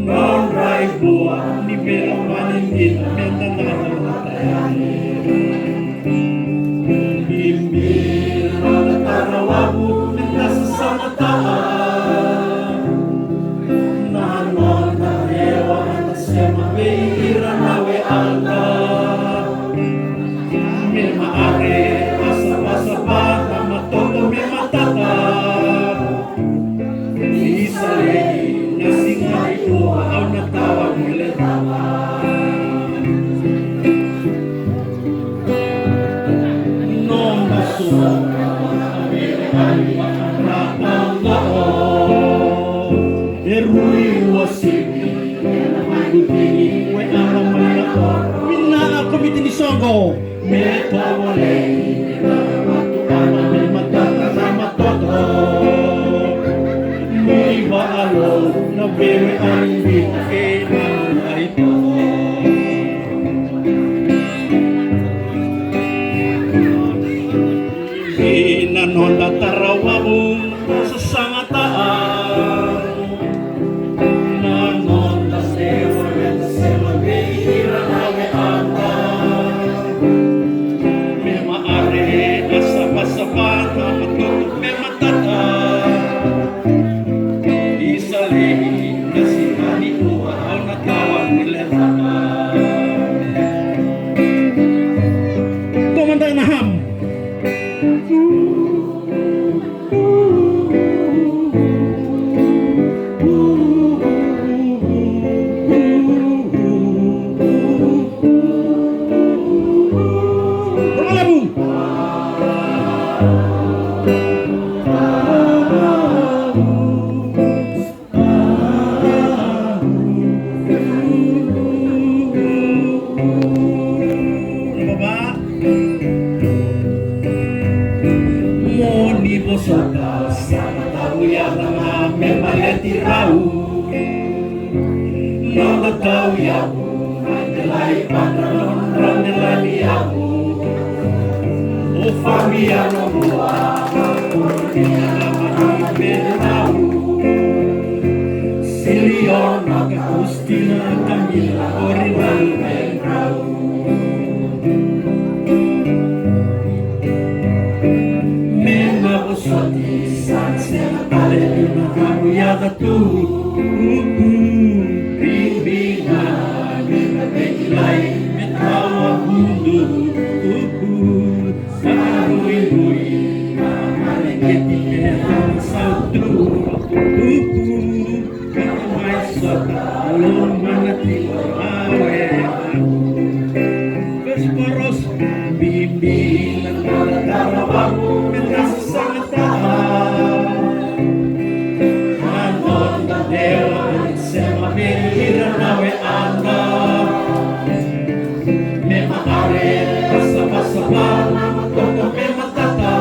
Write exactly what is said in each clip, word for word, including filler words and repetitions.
Nodra ivua ni veilomani dina me da na lolota yani. Bibi na noda tarawavu me da sasagataka na noda rewa na sema vei ira na weada. Me maare a savasava na matoto me matata. Isa lei na siga nikua au na tawa mule cava. Noda sua e rui uasivi ena maigutini we ana mai na ko. Vina a komiti ni soqo. Me tovolei na matuana me matata na matoto. Ni vaalou na vewe ani vita kei na ai tovo. Ina noda tarawavu sasagataka. Na noda sewa me da sema vei ira na weada. Me maare na savasava na matoto me matata. Isa lei na siga nikua au na tawa mule cava. Tomada na ham. Mo ni vosota sa na tauyavu ga me baleti rau. Noda tauyavu mai delai padra nodra delai ni yavu. O Fabiano Rua, o Rua ni Rama Rama Bernau. Siliona Kaustina Kamila o Rinaldo Bernau. Me na vosoti sa na sega tale ni na kamu yaca tu. Bibi ga me na vekilai me tawa mudu. Sa ruirui na mareketi me na sautu. Kata mai sota a lomana tiko a wea. Vesi koros. Bibi na noda tarawavu me da sasagataka. Na noda dewa e sema vei ira na weada. Me maare na savasava na matoto me matata.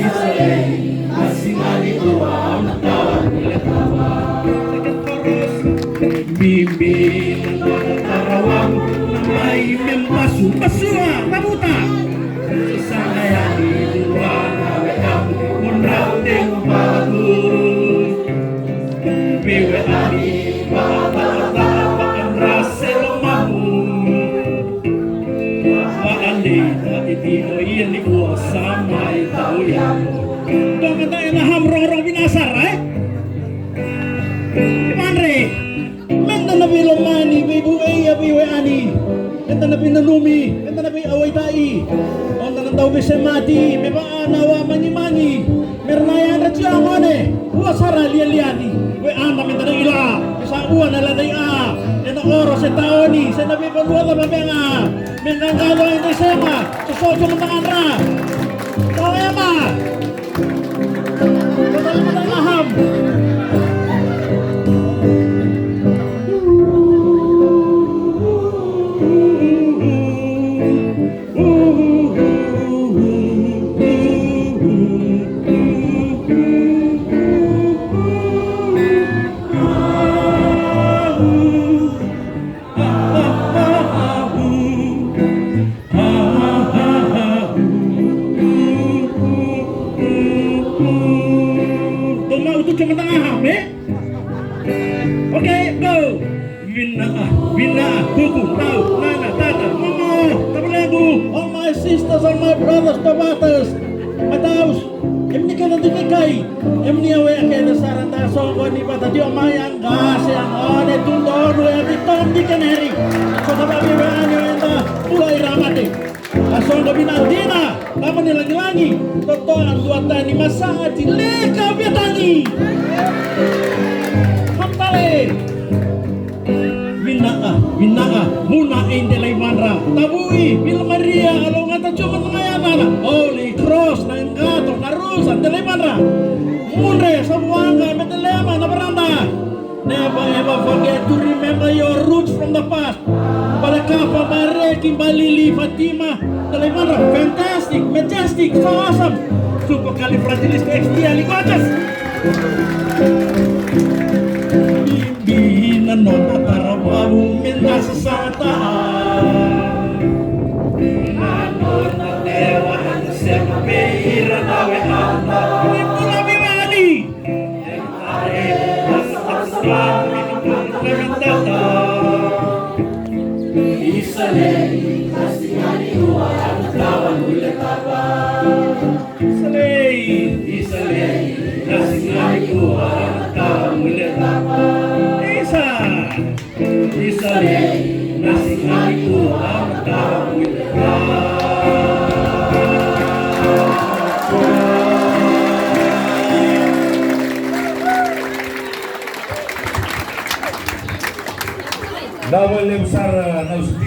Isa lei na siga nikua au na tawa mule cava. Bibi na noda tarawavu na mai me basu basua cavuta. Sasaga yani ni rua na weavu mo drau tegu vatu. Veiwe ani vakatakataka vakadra se lomamu. Vakadeitaki tiko ia nikua sa mai tauyavu. Tomada ena hamu rogorogo vina sara, e? Madre, meda na veilomani, veivuke ia veiwe ani. Meda na veinanumi, meda na veiawaitai. Oda na dau veisemati me vaka na wa magimagi. Me ra na yadra tiko gone, ua sara lialiani. Weada meda na kila, me sa ua na leca i a, ena oro se taoni, se na veivanua cava me ga. Me qaqaco eda i sema, soso tiko mada ga dra. Tawa yama. Tawa yama da na ham. Mata ga, me? Okay, go. Vinaka, vinaka, kuku, tau, nana, tata, mama, tavalequ, all my sisters, all my brothers, tovatas, my daus, emni kece dikekai, emni awea kece sara da soqoni vata tio mai a qase a gone tu donu e viton dikeneri. So da vavivani o eda bula i ramate. A soqo vinaka dina, lama ni lagilagi, totoa duatani masaji leka via tagi. Matale. Vinaka, vinaka, muna e dela i vadra. Tavui, Vila Maria, a lou gata tio mada ga yacana. Holy Cross, na qato, na rusa, dela i vadra. Mudre, sa vuaqa, me delema, na varada. Never ever forget to remember your roots from the past. Balekapa, bareki, balili, Fatima, dela i vadra, fantastic, majestic, so awesome. Supercalifragilisticexpialidocious. Bibi na noda tara vavu me da sasata. Na noda lewa na sema me ira na we anda. Ni bula vivani. Vinaka vakalevu sara na usuti